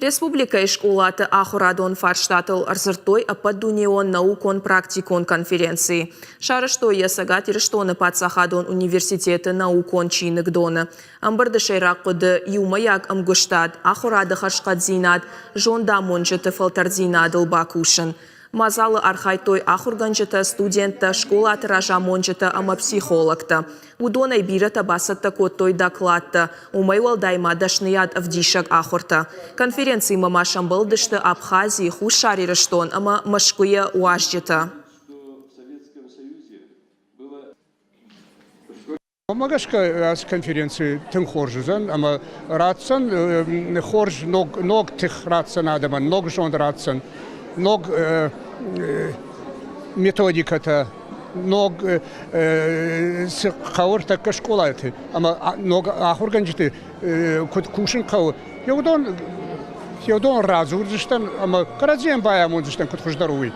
Республикӕйы скъолаты ахуырадон фарстатыл ӕрдзырдтой ӕппӕтдунеон наукон-практикон конференцийы. Сарӕзтой йӕ Цӕгат Ирыстоны паддзахадон университеты наукон чиныгдоны. Ӕмбырды сӕйраг хъуыды – иумӕйаг ӕмгуыстад, ахуырады хӕрзхъӕддзинад, зондамонджыты фӕлтӕрддзинадыл бакусын. Мадзалы архайдтой ахуыргӕнджытӕ, студенттӕ, скъолаты разамонджытӕ ӕмӕ психологтӕ. Уыдонӕй бирӕтӕ бацӕттӕ кодтой докладтӕ, уымӕй уӕлдай ма дӕсныйад ӕвдисӕг ахуыртӕ. Конференцимӕ ма сӕмбӕлдысты Абхази, Хуссар Ирыстон ӕмӕ Мӕскуыйӕ уазджытӕ. Уымӕ гӕсгӕ ацы конференци тынг хорз уыдзӕн ӕмӕ ратдзӕн хорз ног, ног тых ратдзӕн адӕмӕн, ног зонд ратдзӕн, ног методикӕтӕ, ног цы хъӕуы ӕртӕккӕ скъолаты ӕмӕ ног ахуыргӕнджыты куыд кусын хъӕуы, уыдон, уыдон радзурдзыстӕм ӕмӕ кӕрӕдзийӕн байамондзыстӕм, куыд хуыздӕр у, уый.